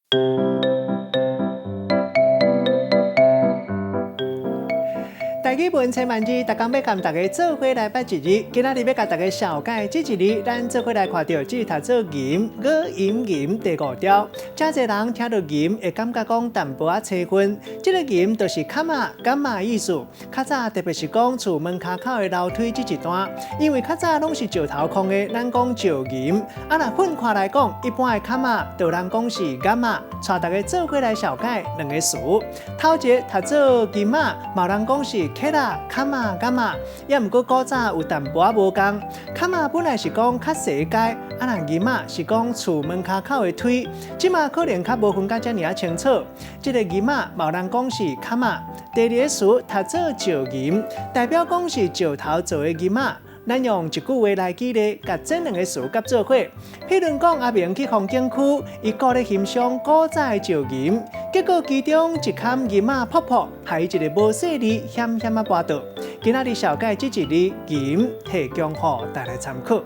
台語文千萬字，逐工欲共大家做伙來捌一字。今仔日欲共大家紹介這一字，咱做伙來看著，這讀做吟，五音吟第五條。誠濟人聽著吟會感覺講淡薄仔凄薰，這个吟就是坎仔、柑仔意思。較早特別是講厝門跤口的樓梯這一段，因為較早攏是石頭匡的，咱講石吟。啊，若分開來講，一般的坎仔，就人講是柑仔。帶大家做伙來紹介兩個詞。頭一个讀做金仔，嘛有人講是克仔、坎仔、柑仔，也毋過古早有淡薄仔無仝。坎仔本來是講較細階，啊若吟仔是講厝門跤口的梯，這馬可能較無分甲遮爾仔清楚。這个吟仔嘛有人講是坎仔。第二个詞讀做石吟，代表講是石頭做的吟仔。咱用一句話來舉例，共這兩个詞夾做伙。譬如講，阿明去風景區，伊顧咧欣賞古早的石吟，結果其中一崁吟仔噗噗，害伊一个無細膩險險仔跋倒。今仔日紹介這一字吟，提供予大家參考。